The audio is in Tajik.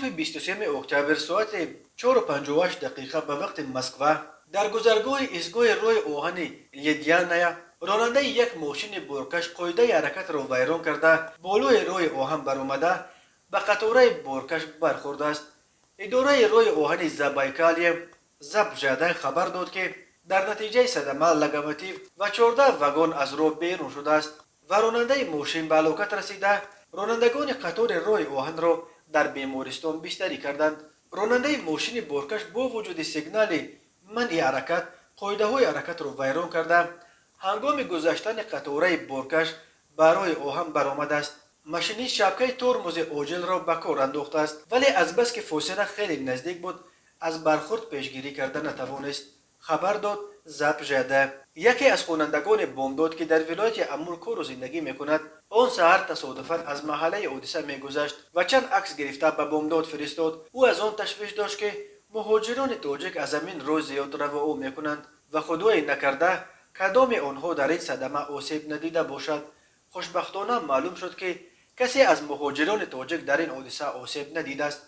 Субҳи 23 октябр соати 4:58 дақиқа ба вақти Москва дар гузаргоҳи истгоҳи роҳи оҳани Ледяная ронандаи як мошини боркаш қоидаи ҳаракатро вайрон карда, болои роҳи оҳан баромада, ба қатораи боркаш бархӯрдааст. Идораи роҳи оҳани Забайкалье ЗАПЖД хабар дод, ки дар натиҷаи садама локомотив ва 14 вагон аз роҳ берун шудааст ва ронандаи мошин ба ҳалокат расида. Ронандагони қатори роҳи оҳанро дар бемористон бистарӣ карданд. Ронандаи мошини боркаш бо вуҷуди сигнали манъи ҳаракат қоидаҳои ҳаракатро вайрон карда, ҳангоми гузаштани қатораи боркаш ба роҳи оҳан баромадааст. Машинист шабкаи тормози оҷилро ба кор андохтааст, вале азбаски фосила хеле наздик буд, аз бархӯрд пешгирӣ карда натавонист, хабар дод ЗАПЖД. Яке аз хонандагони Бомдод, ки дар вилояти Амур кору зиндагӣ мекунад, он саҳар тасодуфан аз маҳаллаи ҳодиса мегузашт ва чанд акс гирифта ба Бомдод фиристод. Ӯ аз он ташвиш дошт, ки муҳоҷирони тоҷик аз ҳамин роҳ зиёд равоӯ мекунанд ва худое накарда кадоми онҳо дар ин садама осеб надида бошад. Хушбахтона, маълум шуд, ки касе аз муҳоҷирони тоҷик дар ин ҳодиса осеб надидааст.